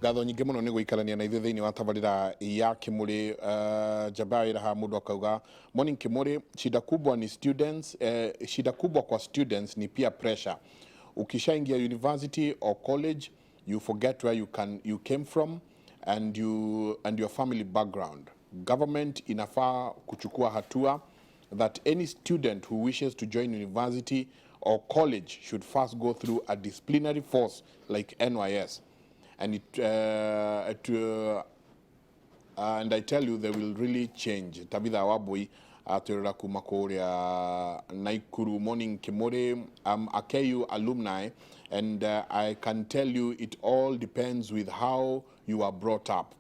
Ngatho nyingĩ mũno nĩ gũikarania na ithuĩ thĩinĩ wa tabarĩra ya Kĩmũrĩ. Njamba ya wĩra haha mũndũ akauga, "Morning Kĩmũrĩ, shida kubwa ni students, shida kubwa kwa students ni peer pressure. Ukishaingia university or college, you forget where you came from and your family background. Government inafaa kuchukua hatua that any student who wishes to join university or college should first go through a disciplinary force like NYS. And I tell you, they will really change." Tabitha Wabui atwĩrĩra kuma kũrĩa Naikuru. "Morning Kimuri, I'm a KU alumni and I can tell you it all depends with how you are brought up,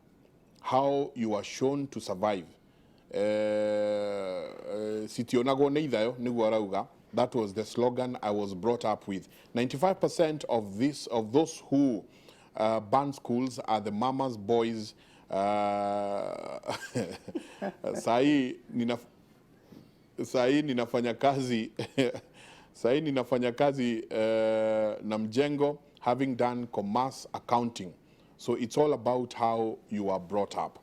how you are shown to survive. Sitionagwo nĩ ithayo nĩguo arauga. That was the slogan I was brought up with. 95% of those who burn schools are the mamas boys. Sahii ninafanya kazi na mjengo, having done commerce accounting. So it's all about how you are brought up."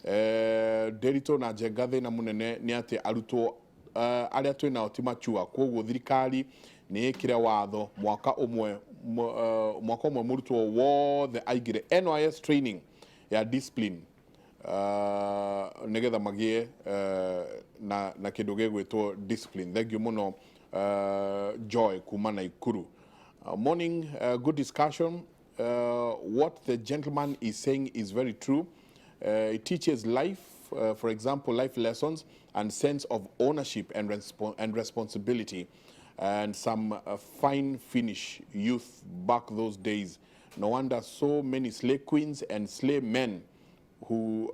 Ndĩritũ na Njenga, thĩna mũnene nĩ atĩ arutwo arĩa twĩ nao ti machua, koguo thirikari nĩ ĩkĩre watho mwaka ũmwe mũrutwo wothe aingĩre NYS training ya discipline, nĩgetha magĩe na kĩndũ gĩgwĩtwo discipline. Thank you mũno, Joy kuma Naikuru. "Morning, good discussion. What the gentleman is saying is very true. It teaches life, for example, life lessons and sense of ownership and responsibility. And some fine finish youth back those days. No wonder so many slay queens and slay men who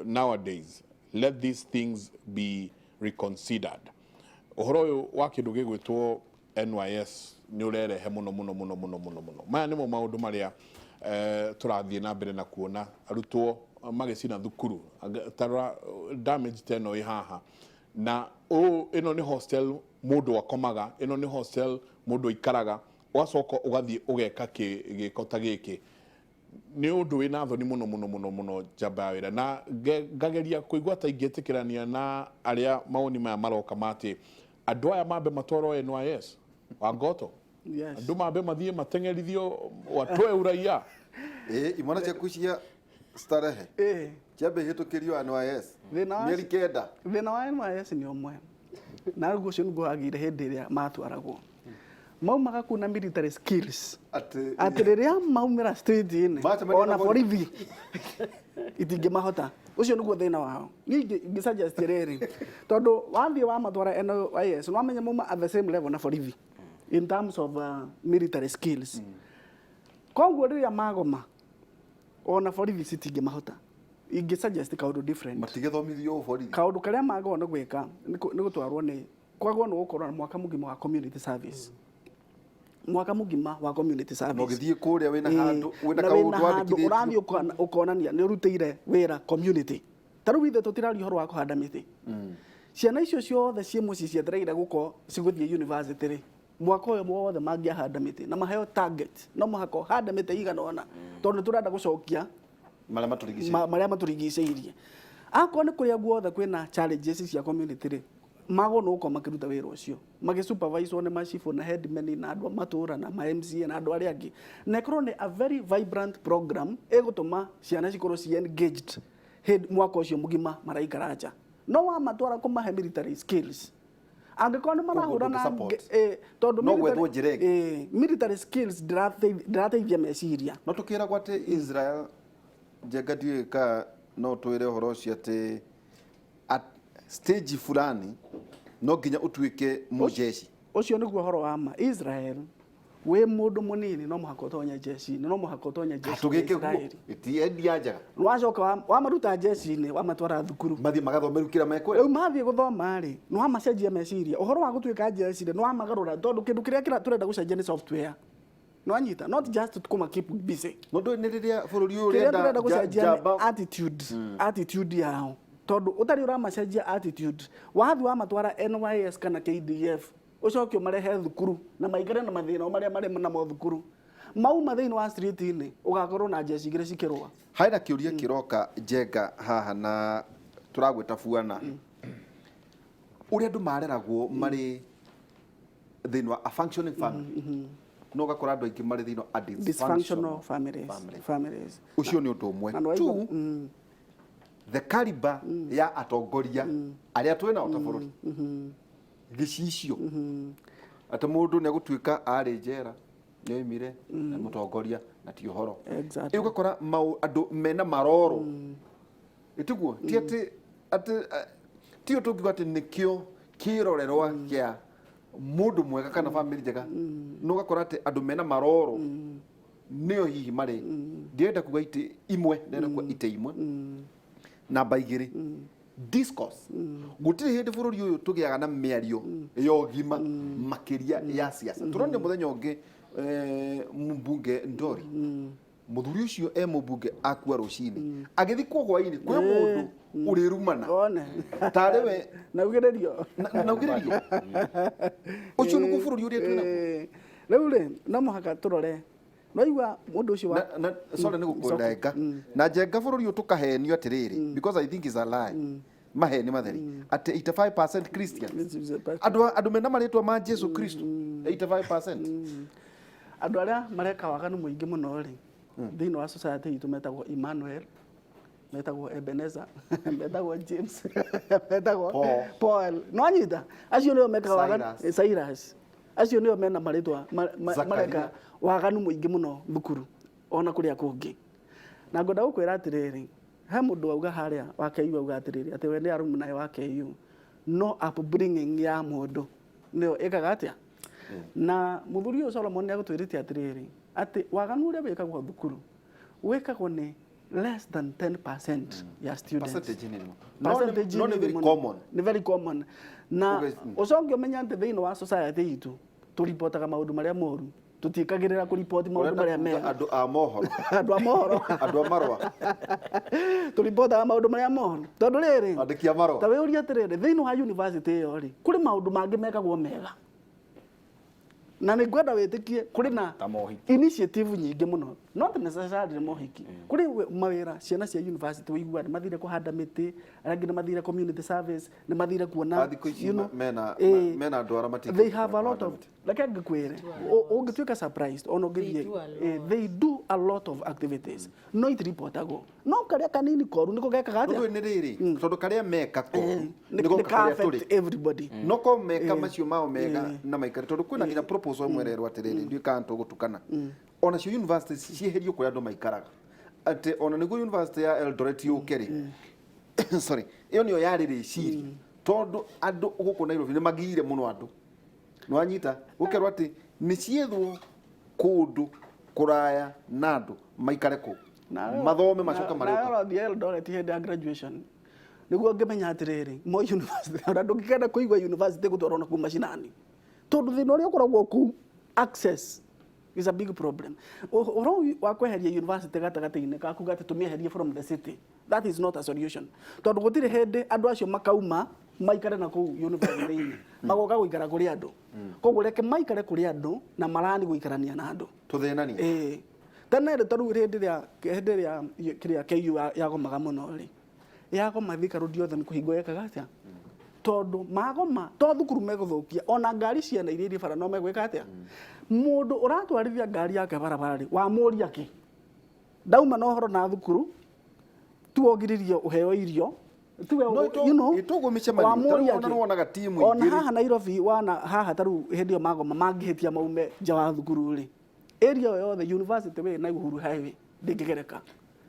nowadays. Let these things be reconsidered." Ũhoro ũyũ wa kĩndũ gĩgwĩtwo NYS nĩ ũrerehe mũno mũno mũno mũno mũno mũno. Maya nĩmo maũndũ marĩa tũrathiĩ na mbere na kuona arutwo magĩcina thukuru. Tarora damage ta ĩno ĩ haha, na ũũ ĩno nĩ hostel mũndũ akomaga, ĩno nĩ hostel mũndũ aikaraga, ũgacoka ũgathiĩ ũgeka gĩko ta gĩkĩ. Nĩ ũndũ wĩna thoni mũno mũno mũno mũno, njamba ya wĩra, na ngageria kũigua ta ingĩtĩkĩrania na arĩa mawoni maya maroka ma atĩ andũ aya mambe matwarwo NYS wa ngoto. Yes. Andũ mambe mathiĩ mateng'erithio watoe uraia. Ĩ imwana ciaku cia starehe ciambe ihĩtũkĩrio NYS mĩeri 9. Thĩna wa NYS nĩ ũmwe, na rĩu ũcio nĩguo wagĩire hĩndĩ ĩrĩa matwaragwo maumaga kuna military skills, atĩ atĩ rĩrĩa maumĩra street-inĩ, Macemania ona na borithi itingĩmahota. Ũcio nĩguo thĩna wao. Niĩ ingĩ suggest rĩrĩ, tondũ wathiĩ wamatwara NYS, nĩwamenya mauma at the same level na borithi in terms of military skills. Koguo rĩrĩa magoma, ona borithi citingĩmahota. Ingĩ suggest kaũndũ different. Matigĩthomithio borithi. Kaũndũ karĩa magwo nĩ gwĩka nĩ gũtwarwo, nĩ kwagwo nĩ gũkorwo na mwaka mũgima wa community service, mwaka mũgima wa community Na service. Ũgĩthiĩ kũrĩa wĩna handũ wĩna na kaũndũ wĩna handũ wandĩkithĩtio. Ũrathiĩ ũkonania nĩ ũrutĩire wĩra community. Ta rĩu ithuĩ tũtiraria ũhoro wa kũhanda mĩtĩ. Ciana icio ciothe ciĩ mũciĩ cietereire gũkorwo cigũthiĩ university rĩ, mwaka ũyũ wothe mangĩahanda mĩtĩ na maheo target, no mũhaka ũhande mĩtĩ igana ũna, tondũ nĩ tũrenda gũcokia marĩa matũrigicĩirie. Marĩa matũrigicĩirie. Akorwo nĩ kũrĩa guothe kwĩna challenges cia community rĩ, magwo nĩ gũkorwo makĩruta wĩra ũcio magĩsuperviswo nĩ macibũ na headmen na andũ a matũra na ma MCA na andũ arĩa angĩ, na ĩkorwo nĩ a very vibrant program ĩgũtũma ciana cikorwo ci engaged hĩndĩ mwaka ũcio mũgima maraikara nja. No wamatwara kũmahe military skills, angĩkorwo nĩ marahũra na Ndũngĩ-support. Tondũ No gwethwo njĩra ĩngĩ. Military skills ndĩrateithia meciria. No tũkĩragwo atĩ Israel, Njenga, ndiũĩ ka no twĩre ũhoro ũcio atĩ at stage fulani no nginya ũtuĩke mũjeshi. Ũcio nĩguo ũhoro wa ma. Israel, wĩ mũndũ mũnini no mũhaka ũtonye jeshi-inĩ, no mũhaka ũtonye jeshi ya Tũgĩke guo. Israeli. Ĩtiendia njaga. Wacoka wamaruta jeshi-inĩ, wamatwara thukuru, mathiĩ magathome rĩu kĩrĩa mekwenda. Rĩu mathiĩ gũthoma rĩ, nĩ wamacenjia meciria. Ũhoro wa gũtuĩka jeshi rĩ, nĩ wamagarũra, tondũ kĩndũ kĩrĩa tũrenda gũcenjia nĩ software, nĩ wanyita? Not just kũma keep busy. No ndũĩ nĩ rĩrĩa bũrũri ũyũ Kĩrĩa ũrenda tũrenda gũcenjia nĩ njamba. attitude yao, tondũ ũtarĩ ũramacenjia attitude, wathiĩ wamatwara NYS kana KDF, ũcoke ũmarehe thukuru na maikare na mathĩna o marĩa marĩ namo thukuru. Mauma thĩinĩ wa street-inĩ, ũgakorwo na njeci igĩrĩ cikĩrũa. Hena kĩũria kĩroka, Njenga, haha na tũragwĩta buana, ũrĩa andũ mareragwo marĩ thĩinĩ wa a functioning family, no ũgakora andũ aingĩ marĩ thĩinĩ wa a dysfunctional families. Family. Families. Ũcio nĩ ũndũ ũmwe. Na nĩ Two, waigua- the caliber ya atongoria arĩa twĩ nao ta bũrũri, gĩcicio atĩ mũndũ nĩ egũtuĩka arĩ njera, nĩ oimire na mũtongoria na ti ũhoro. Ĩ ũgakora andũ mena maroro ĩtiguo ti atĩ tio tũngiuga atĩ nĩkĩo kĩrorerwa kĩa mũndũ mwega kana family njega, no ũgakora atĩ andũ mena maroro nĩo hihi marĩ, ndirenda kuga itĩ imwe, ndĩrenda kuga itĩ imwe. Namba igĩrĩ, discourse. Gũtirĩ hĩndĩ bũrũri ũyũ tũgĩaga na mĩario ya ũgima makĩria ya siasa. Tũronire mũthenya ũngĩ mbunge Ndori, mũthuri ũcio e mũmbunge, akua rũcinĩ agĩthikwo hwainĩ, kwĩ mũndũ ũrĩrumana One. Tarĩ we. Na ugĩrĩrio. Na ugĩrĩrio ũcio nĩguo bũrũri ũrĩa twĩnaguo. Rĩu rĩ, no mũhaka tũrore, naigua mũndũ ũcio wa Na sorry nĩ gũkũrenga na Njenga, bũrũri ũyũ tũkahenio atĩrĩrĩ, because I think is a lie, maheni matheri, atĩ 85% Christians, andũ mena marĩtwa ma Jesu Kristo, 85%. Andũ arĩa mareka waganu mũingĩ mũno rĩ, thĩinĩ wa society itũ, metagwo Emmanuel, metagwo Ebenezer, metagwo James, metagwo Paul. Paul. No anyita acio nĩo mekaga waganu. Cyrus. Cyrus. Acio nĩo mena marĩtwa Zakaria. mareka waganu mũingĩ mũno thukuru ona kũrĩa kũngĩ. Na ngwenda gũkwĩra atĩrĩrĩ, he mũndũ wauga harĩa wa KU, auga atĩrĩrĩ, atĩ we nĩ alumni wa KU, no upbringing ya mũndũ nĩyo ĩkaga atĩa. Na mũthuri ũyũ Solomon nĩ agũtwĩrĩte atĩrĩrĩ, atĩ waganu ũrĩa wĩkagwo thukuru wĩkagwo nĩ less than 10% ya students. Percentage nini? Percentage No, nĩ nini very mũno. common. Nĩ very common na ũcoke ũmenye atĩ thĩinĩ wa society itũ tũripotaga maũndũ marĩa moru, tũtiĩkagĩrĩra kũripoti maũndũ Ũrenda marĩa kuga mega. Andũ a mohoro. Andũ a mohoro. Andũ a marũa. Tũripotaga maũndũ marĩa moru, tondũ rĩrĩ, Andĩki a marũa. Ta wĩũrie atĩrĩrĩ, thĩinĩ wa university ĩyo rĩ, kũrĩ maũndũ mangĩ mekagwo mega, na nĩ ngwenda wĩtĩkie kũrĩ na Ta mohiki. Initiative nyingĩ mũno, not necessarily mohiki. Kũrĩ mawĩra ciana cia university wĩiguaga nĩ mathire kũhanda mĩtĩ, arĩa angĩ nĩ mathire community service, nĩ mathire kuona A thikũ ici mena mena andũ arĩa matikĩte they have a lot kũhanda of mĩtĩ. Reke ngĩkwĩre, ũngĩtuĩka surprised ona ũngĩthiĩ. They do a lot. They do a lot of activities, no itiripotagwo, no karĩa kanini koru nĩko gekaga atĩa. Ũndũ nĩ rĩrĩ, tondũ karĩa meka koru nĩ nĩgo nĩ karĩa ka affect tũrĩ everybody. No ko meka macio mao mega na maikare, tondũ kwĩna nginya proposal ĩmwe ĩrerwo atĩrĩrĩ, ndiũĩ kana tũgũtukana, ona cio university cieherio kũrĩa andũ maikaraga, atĩ ona nĩguo university ya Eldoret yũke rĩ, sorry, ĩyo nĩyo yarĩ rĩciria, tondũ andũ gũkũ Nairobi nĩ magiire mũno andũ, nĩwanyita, gũkerwo atĩ nĩ ciethwo kũndũ kũraya na andũ maikare kũu, mathome, macoka marĩũka. Marĩũka. Ũrathiĩ Eldoret hĩndĩ ya graduation nĩguo ngĩmenya atĩrĩrĩ, Moi University, ona ndũngĩkenda kũigua university gũtwarwo na kuu macinani, tondũ thĩna ũrĩa ũkoragwo kuu, access is a big problem. Ũhoro ũyũ wa kweheria university gatagatĩ-inĩ ka kuga atĩ tũmĩeherie from the city, that is not a solution, tondũ gũtirĩ hĩndĩ andũ acio makauma maikare na kũu university-inĩ, magoka gũikara kũrĩ andũ. Koguo reke maikare kũrĩ andũ na marani gũikarania na andũ. Tũthĩnanie. Ĩĩ, tene rĩ, tarĩu hĩndĩ ĩrĩa kĩrĩa KU yagomaga mũno rĩ, yagoma Thika Road yothe nĩ kũhingwo yekaga atĩa, tondũ magoma to thukuru megũthũkia, ona ngari ciana iria irĩ bara no megwĩka atĩa. Mũndũ ũratwarithia ngari yake barabara rĩ, wamũria kĩ ndauma na ũhoro na thukuru, tuogiririo ũheo irio tiwe. No, ĩtũgwo mĩcemanio. Wamũria Ta rĩu ona kĩ? nĩwonaga timu Ona igĩrĩ. Haha Nairobi wana haha tarĩu hĩndĩ ĩyo magoma mangĩhĩtia maume nja wa thukuru rĩ, area ĩyo yothe, University Way na Uhuru Highway, ndĩngĩgereka.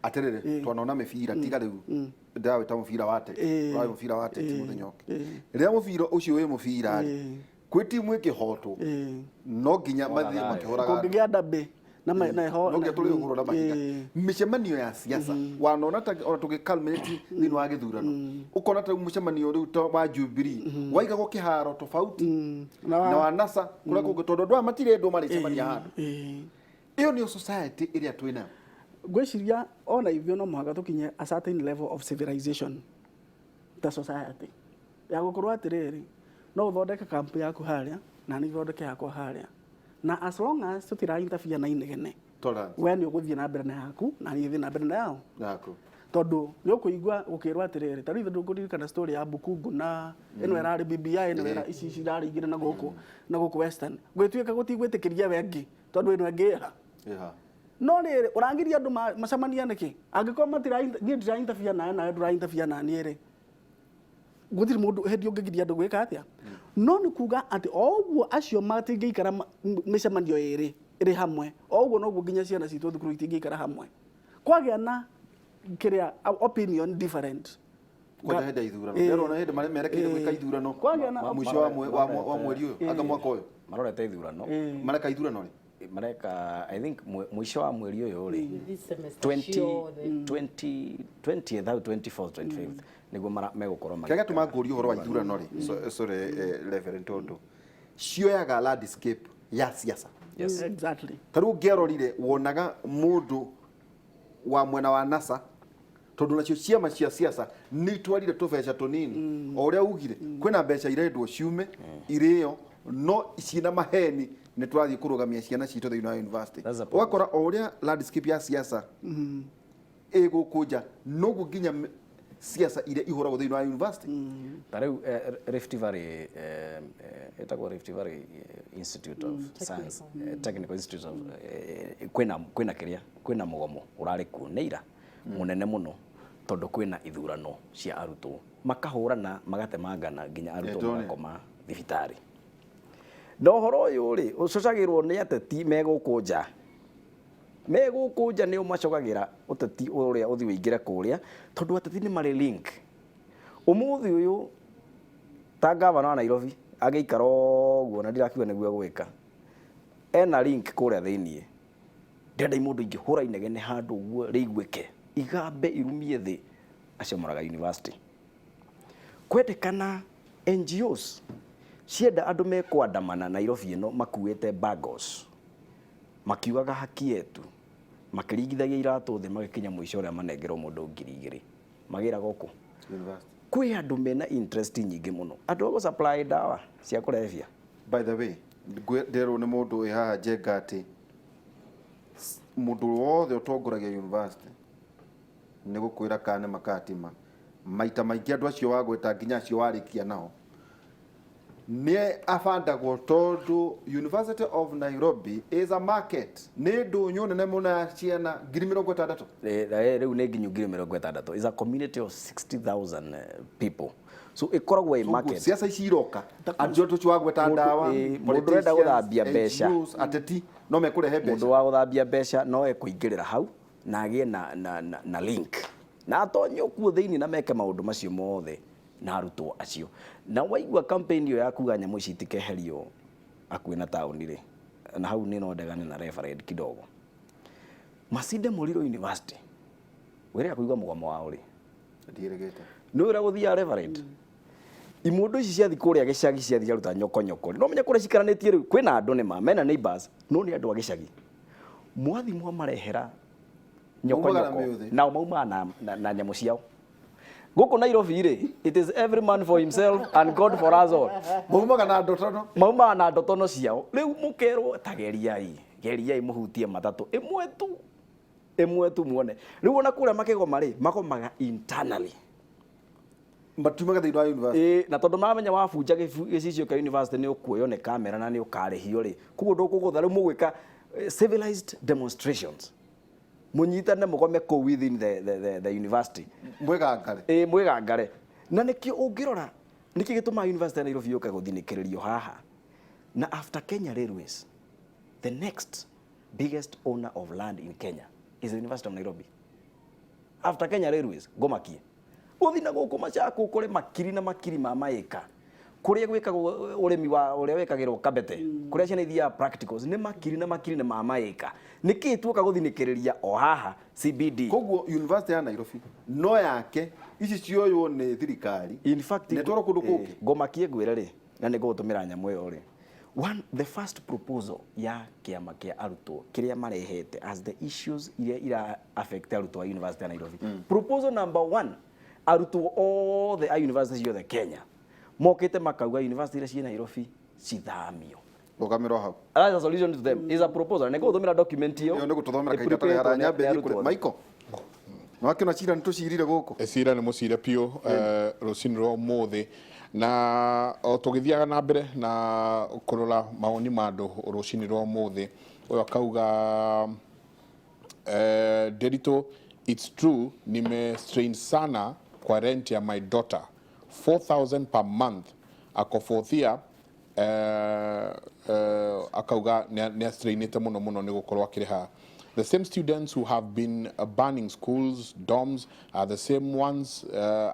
Atĩrĩrĩ, twanona mĩbira, tiga rĩu ndĩrawĩta mũbira wa teti, ũrarĩ mũbira wa teti mũthenya ũngĩ, rĩrĩa mũbira ũcio wĩ mũbira rĩ, kwĩ timu ĩkĩhotwo, no nginya mathiĩ thayũ. makĩhũraga. Kũngĩgĩa ndambĩ na na No nginya tũrĩ na mahiga. Mĩcemanio ya siasa wanona ta ona tũgĩ culminate thĩinĩ wa gĩthurano, ũkona ta rĩu mũcemanio rĩu ta wa Jubilee waigagwo kĩharo tofauti na wa NASA kũrĩa kũngĩ, tondũ andũ aya matirendwo marĩcemania handũ. Ĩyo nĩyo society ĩrĩa twĩ nayo. Ngwĩciria ona ithuĩ no mũhaka tũkinye a certain level of civilization ta society, ya gũkorwo atĩrĩrĩ, no ũthondeke kampu yaku harĩa na nĩ thondeke yakwa harĩa. Na as long as tutira interfere na inegene, Tolerance. we nĩ ũgũthiĩ na mbere na yaku na niĩ thiĩ na mbere na yao. Yaku. Tondũ nĩ ũkũigua gũkĩrwo atĩrĩrĩ, ta rĩu ithe ndũkũririkana story ya Bukungu na ĩno ĩrarĩ BBI, ĩno ĩra ici cirarĩ igĩrĩ na gũkũ Western, gwĩtuĩka gũtigwĩtĩkĩria we ĩngĩ tondũ ĩno ĩngĩ ĩha. Ĩha. No rĩrĩ, ũrangiria andũ macemanie nĩkĩ angĩkorwo matira niĩ ndira interfere nawe, nawe ndũra interfere na niĩ rĩ, gũtirĩ mũndũ hĩndĩ ũngĩgiria andũ gwĩka atĩa. No nĩ kuga atĩ o ũguo acio matingĩikara mĩcemanio ĩrĩ ĩrĩ hamwe, o ũguo noguo nginya ciana citũ thukuru itingĩikara hamwe kwagĩa na kĩrĩa opinion different. Kwanja hĩndĩ ya ithurano. Ĩĩ. Ndĩrona hĩndĩ marĩa merekeire gwĩka ithurano Kwagĩa na mũico wa mweri ũyũ, anga mwaka ũyũ. Marorete ithurano. Mareka ithurano rĩ? Mareka, I think, mũico wa mweri ũyũ rĩ. This semester 20 ciothe. 20 20th au 24th, 25th nĩguo megũkorwo Kĩrĩa gĩatũma ngũrie ũhoro wa ithurano rĩ, sorry, Reverend, tondũ cioyaga landscape ya siasa. Yes. Exactly. Ta rĩu ũngĩarorire wonaga mũndũ wa mwena wa NASA, tondũ nacio ciama cia siasa nĩ itwarire tũbeca tũnini, o ũrĩa ugire kwĩna mbeca irendwo ciume irĩo, no ciĩna maheni nĩ tũrathiĩ kũrũgamia ciana citũ thĩinĩ wa university. That's a problem. Ũgakora o ũrĩa landscape ya siasa ĩgũkũ nja, noguo nginya siasa iria ihũragwo thĩinĩ wa university. Ta rĩu Rift Valley, ĩtagwo Rift Valley Institute of Science, Technical Institute of, kwĩna kĩrĩa, kwĩna mũgomo ũrarĩ kuo nĩ ira mũnene mũno tondũ kwĩna ithurano cia arutwo, makahũrana, magatemangana nginya arutwo Ndĩrona. Magakoma thibitarĩ. Na ũhoro ũyũ rĩ, ũcocagĩrwo nĩ ateti me gũkũ nja, me gũkũ nja nĩo macogagĩra ũteti ũrĩa ũthiĩ ũingĩre kũrĩa, tondũ ateti nĩ marĩ link. Ũmũthĩ ũyũ ta gavana wa Nairobi agĩikara ũguo na ndirakiuga nĩguo egwĩka, ena link kũrĩa thĩiniĩ. Ndĩrenda mũndũ ingĩhũra inegene handũ ũguo rĩiguĩke, igambe irumie thĩ, acio moraga university. Kwendekana NGOs cienda andũ mekwandamana Nairobi ĩno makuĩte bangles, makiugaga "haki yetu", makĩringithagia iratũ thĩ, magĩkinya mũico ũrĩa manengerwo mũndũ 2000 magĩra gũkũ. University. Kwĩ andũ mena interest nyingĩ mũno, andũ a gũ supply ndawa cia kũrebia. By the way, nderwo nĩ mũndũ wĩ haha Njenga atĩ mũndũ wothe ũtongoragia university nĩ gũkwĩra kana nĩ makatima maita maingĩ andũ acio wagweta nginya acio warĩkia nao nĩ abandagwo, tondũ University of Nairobi is a market, nĩ ndũnyũ nene mũno ya ciana 60,000. Rĩu nĩ nginyu 60,000, is a community of 60,000 people, so ĩkoragwo ĩ market. Ciaca ici iroka, andũ tũcio wagweta, ndawa, Mũndũ ũrenda gũthambia mbeca. NGOs, ateti no mekũrehe Mũndũ mbeca. Wa gũthambia mbeca no ekũingĩrĩra hau na agĩe na link na atonye kuo thĩinĩ na meke maũndũ macio mothe na arutwo acio. Na waigua campaign ĩyo ya kuga nyamũ ici itikeherio hakuhĩ na taũni rĩ, na hau nĩ no ndegane na reverend kidogo. Masinde Muliro University, wĩrĩga kũigua mũgomo wao rĩ? Ndiĩrĩgĩte. Nĩ ũrĩa gũthiaga, reverend, imũndũ ici ciathi kũrĩa gĩcagi, ciathi ciaruta nyokonyoko, no menya kũrĩa cikaranĩtie rĩu kwĩna andũ nĩma mena neighbors, no nĩ andũ a gĩcagi. Mwathi mwamarehera Maumaga na nyokonyoko, mĩũthĩ. Nao maumaga na nyamũ ciao. Gũkũ Nairobi rĩ, it is every man for himself and God for us all. Maumaga na ndotono. Maumaga na ndotono ciao. Rĩu mũkerwo ta geriai, geriai mũhutie matatũ ĩmwe tu, ĩmwe tu muone. Rĩu ona kũrĩa makĩgoma rĩ, magomaga internally. Matiumaga thĩinĩ wa university. Ĩĩ, na tondũ mamenya wabunja gĩcicio kĩa university nĩ ũkuoywo nĩ kamera na nĩ ũkarĩhio rĩ, koguo ndũkũgũtha. Rĩu mũgwĩka civilized demonstrations, mũnyitane, mũgome kũu within the university. Mwĩgangare. Ĩĩ, mwĩgangare. Na nĩkĩo ũngĩrora nĩkĩ gĩtũmaga University ya Nairobi yũke gũthinĩkĩrĩrio haha, na after Kenya Railways, the next biggest owner of land in Kenya is the University of Nairobi after Kenya Railways. Ngomakie ũthi na gũkũ Machakũ kũrĩ makiri na makiri ma maĩka kũrĩa gwĩkagwo ũrĩmi wa ũrĩa wĩkagĩrwo Kabete, kũrĩa ciana ithiaga practicals, nĩ makiri na makiri na ma maĩka. Nĩkĩ tuoka gũthinĩkĩrĩria o haha CBD? Koguo University ya Nairobi no yake ici cioywo nĩ thirikari In fact, nĩtwarwo kũndũ kũngĩ. Ngomakie ngwĩre rĩ, na nĩ ngũgũtũmĩra nyamũ ĩyo rĩ, one, the first proposal ya kĩama kĩa arutwo kĩrĩa marehete as the issues iria ira affect arutwo a University ya Nairobi, proposal number one, arutwo othe a university ciothe Kenya mokĩte makauga university iria ciĩ Nairobi cithamio. Rũgamĩrwo hau. That's a solution to them. Is a proposal. Nĩ ngũthomera document ĩyo. Ĩyo nĩ gũtũthomera kahinda tarĩ haraya nyambe thiĩ kũrĩ Michael. Nĩwakĩona cira nĩ tũcirire gũkũ. Cira nĩ mũcire biũ rũcinĩ rwa ũmũthĩ, na o tũgĩthiaga na mbere na kũrora mawoni ma andũ rũcinĩ rwa ũmũthĩ, ũyũ akauga, "Derito, it's true, nime strain sana kwa rent ya my daughter, 4000 per month, ako fourth year." Akauga nĩ astrainĩte mũno mũno nĩ gũkorwo akĩrĩha. "The same students who have been burning schools dorms are the same ones,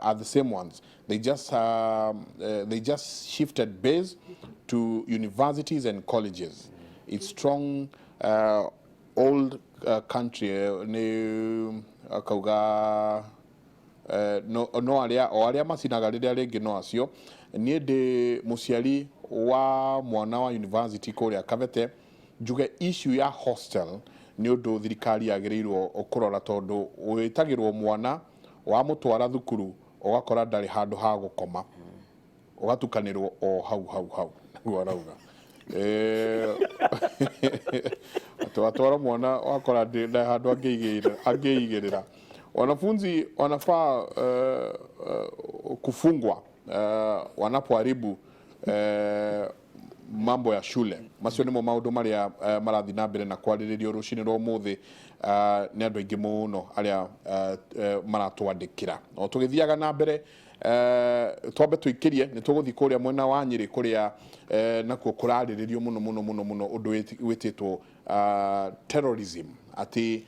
are the same ones. They just shifted base to universities and colleges. It's strong old country." Nĩ akauga no arĩa o arĩa macinaga rĩrĩa rĩngĩ no acio. "Niĩ ndĩ mũciari wa mwana wa university kũrĩa Kabete. Njuge issue ya hostel nĩ ũndũ thirikari yagĩrĩirwo kũrora, tondũ wĩtagĩrwo mwana wamũtwara thukuru ũgakora ndarĩ handũ ha gũkoma, ũgatukanĩrwo o hau hau hau." Nĩguo arauga. Atĩ watwara mwana wakora ndarĩ handũ angĩigĩrĩra. "Wanafunzi wanafaa kufungwa wanapoharibu mambo ya shule." Macio nĩmo maũndũ marĩa marathiĩ na mbere na kwarĩrĩrio rũcinĩ rwa ũmũthĩ nĩ andũ aingĩ mũno arĩa maratwandĩkĩra. O tũgĩthiaga na mbere, twambe tũikĩrie nĩ tũgũthiĩ kũrĩa mwena wa Nyĩrĩ kũrĩa nakuo kũrarĩrĩrio mũno mũno mũno mũno ũndũ wĩtĩtwo terrorism, atĩ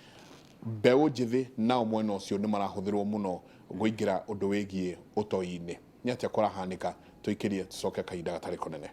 mbeũ njĩthĩ nao mwena ũcio nĩ marahũthĩrwo mũno kũingĩra ũndũ wĩgiĩ ũtoi-inĩ. Nĩ atĩa kũrahanĩka? Tũikĩrie, tũcoke kahinda gatarĩ kũnene.